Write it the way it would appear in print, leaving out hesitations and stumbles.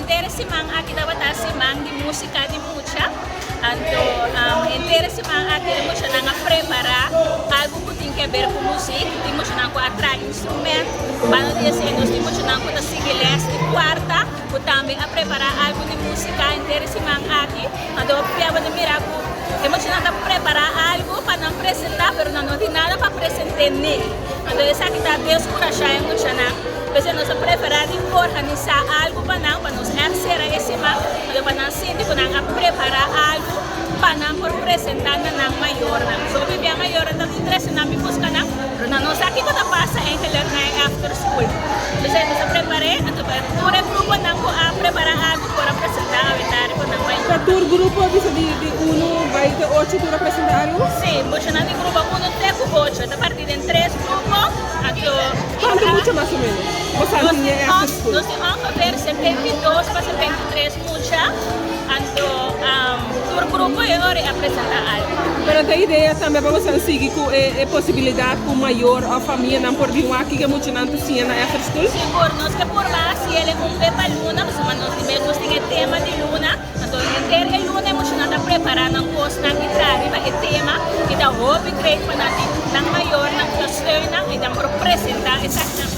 Henter e siman aki tabata siman di músika di mucha. Anto henter e siman aki e muchanan a prepará algu ku tin ke ber ku muzik. Tin muchanan ku a traha instrument. Banda di esei nos tin muchanan ku ta sigui lès di kuarta ku tambe a prepará algu di músika henter e siman aki. Anto bo por a mira ku e muchanan ta prepará algu pa nan presentá pero nan no tin nada pa present'é n'e. Anto esaki ta deskurashá e muchanan. P'esei nos a preferá di organisá algu pa nan, pa nos ègt sera e siman, anto pa nan sinti ku nan a prepará algu pa nan por presentá na nan mayornan. So hopi bia mayornan ta bin trese nan bin buska nan, pero nan no sa kiko ta pasa eigenlijk na e after school. P'esei nos a prepar'é, anto pa tur e gruponan ku a prepará algu por a presentá awentari ku nan mayor. Ta tur grupo bisa di unu bai te ocho tur a presentá algu? Sí, muchanan di grupo unu te ku ocho. Ta partí den tres grupo. Anto. Cuanto mucha mas o menos boso a tin den after school? Nos tin ongeveer 72 pa 73 mucha. Anto tur grupo e ora a presenta algo. Pero ta idea tambe pa boso sigui cu e posibilidad cu mayor of famianan por bin wak kico e muchanan ta siña na after school? Sigur, nos ke purba haci el un be pa luna, pasobra nos di mes nos tin e tema di luna. Anto henter e luna e muchanan ta prepará nan kosnan i traha riba e tema i ta hopi great pa nan tin nan mayornan ku ta steun nan i nan por presentá esakinan.